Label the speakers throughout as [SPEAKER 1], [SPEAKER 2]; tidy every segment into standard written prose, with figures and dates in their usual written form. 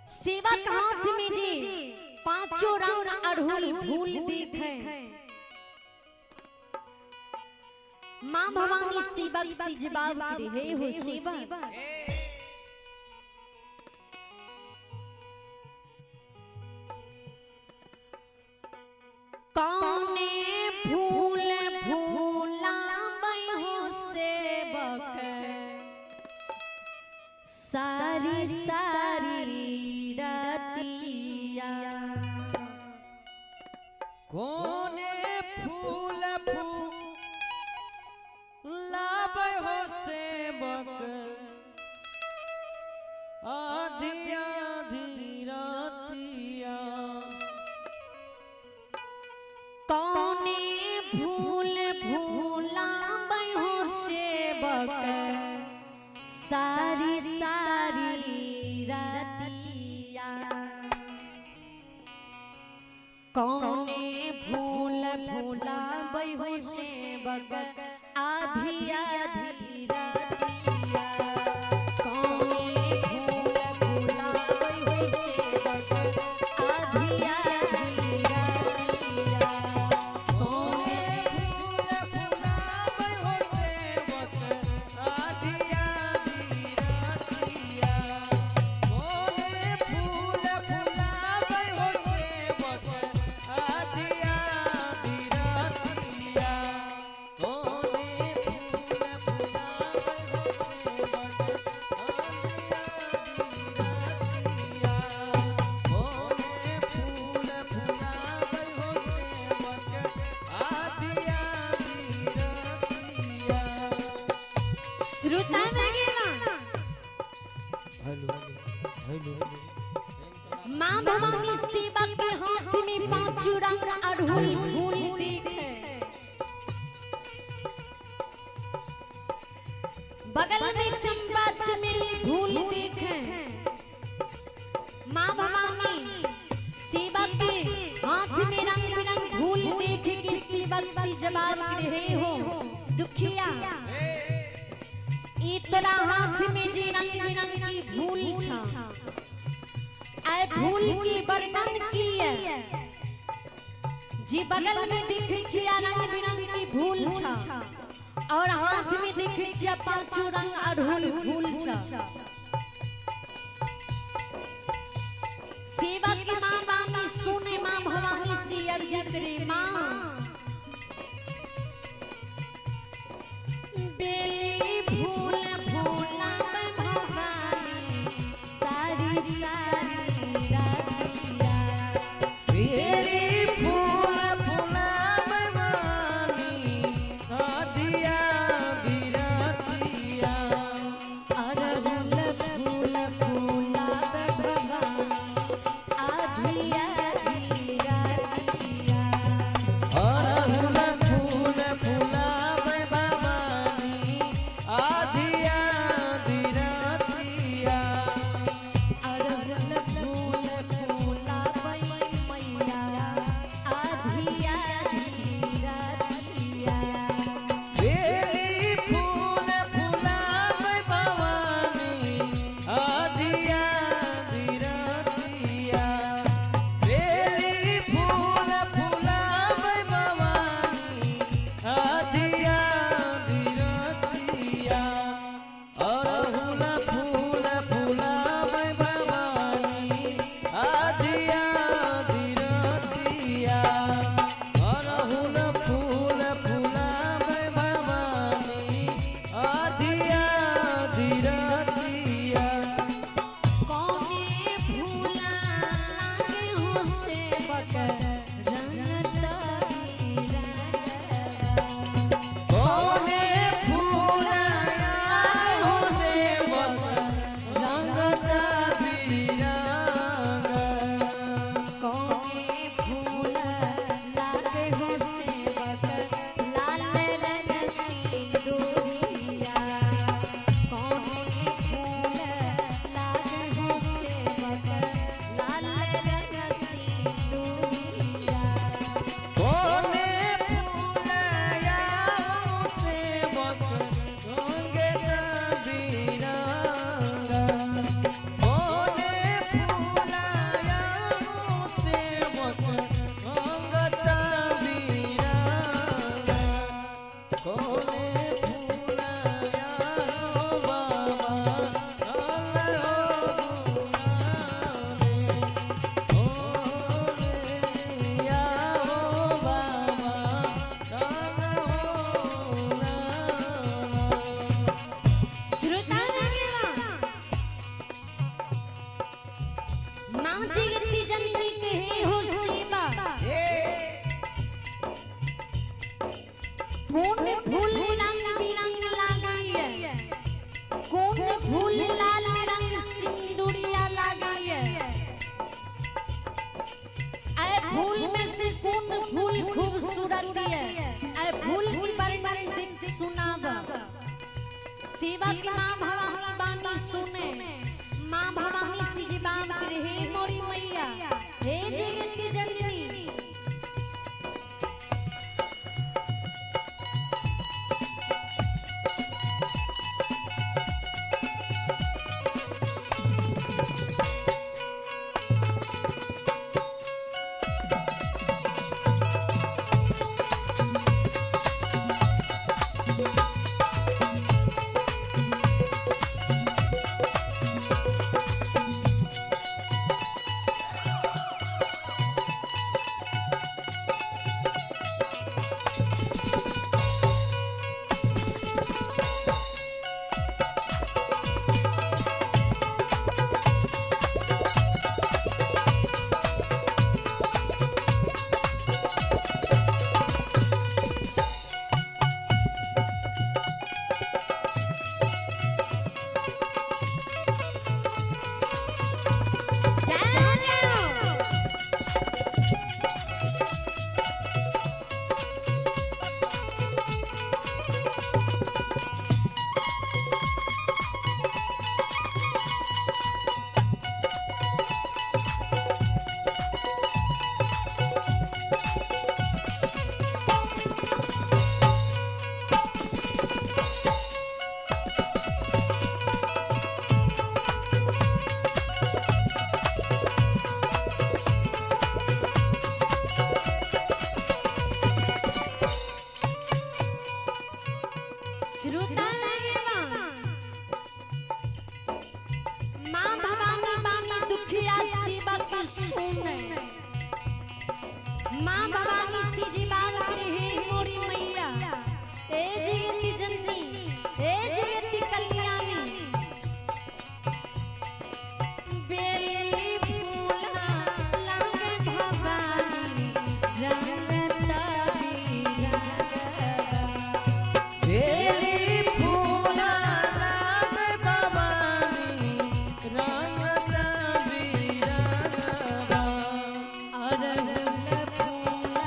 [SPEAKER 1] सेवक हाथ में जी पांचों रंग अड़हुल फूल देखे। माँ भवानी सेवक से जवाब करे, हे हो सेवक, कौने फूल फूला हो सेवक सारी सारी रतिया।
[SPEAKER 2] कोने फूल फूलाबै हो सेवक आधी आधी रतिया।
[SPEAKER 1] कौने फूल फूलाबै हो सेवक सारी सारी रतिया। कौने फूल फूलाबै हो सेवक आधी आधी रतिया। कौने फूल फूलाबै हो सेवक आधी आधी रतिया।
[SPEAKER 2] कोने फूल फूलाबै हो सेवक आधी आधी रतिया। कोने फूल फूलाबै हो सेवक आधी आधी रतिया। कोने फूल फूलाबै हो सेवक आधी आधी रतिया। कोने फूल फूलाबै हो सेवक आधी आधी रतिया।
[SPEAKER 1] श्रोता में
[SPEAKER 2] हेलो हेलो।
[SPEAKER 1] माँ भवानी सेवक के हाथ में पांचों रंग अड़हुल फूल देखे। बगल में चंपा चमेली फूल देखे। माँ भवानी सेवक के हाथ में रंग बिरंग फूल देख के सेवक से जवाब रहे हो दुखिया, ई तोरा हाथ में जे रंग बिरंग की फूल छा, आए फूल की वर्णन की है। जी बगल में दिखे छिया रंग बिरंग की फूल छा और हाथ में दिखे छिया पांचों रंग अड़हुल फूल छा। सेवक के माँ बानी सुने माँ भवानी से अर्ज करे, माँ बेली फूल फूला भवानी सारी सारी रतिया।
[SPEAKER 2] बेली फूल फूलाबै भवानी आधी आधी रतिया।
[SPEAKER 1] अड़हुल फूल फूलाबै भवानी आधी आधी रतिया।
[SPEAKER 2] अड़हुल फूल फूलाबै भवानी आधी आधी रतिया।
[SPEAKER 1] अड़हुल फूल माँ जगती जननी कहे हो शिवा कौन फूल रंग बिरंग लागी है, कौन फूल लाल रंग सिंदूरिया लागी है। ऐ फूल में से कौन फूल खूबसूरत है, ऐ फूल की वर्णन देख सुनाब। सेवा की माँ भवानी बानी सुने, माँ भवानी सी जीवाम के हे मोरी मैया, हे जगती जननी। माँ भवानी बानी दुखिया सेवा की सुने, माँ भवानी सी जीवान के हे मोरी मैया, हे जगती जननी, हे जगती कल्याणी। बेली फूला लागे भवानी रंगता
[SPEAKER 2] बेली फूला लागे भवानी रंगता बिरंगवा।
[SPEAKER 1] अरहुल फूला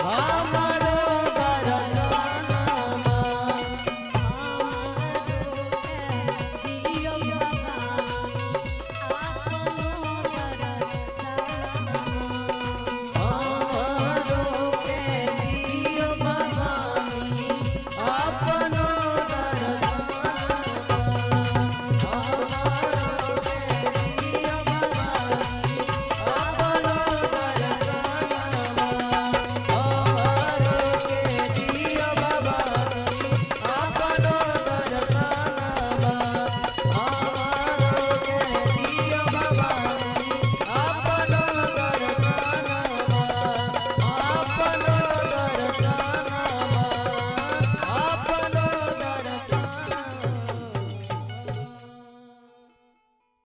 [SPEAKER 2] हाँ।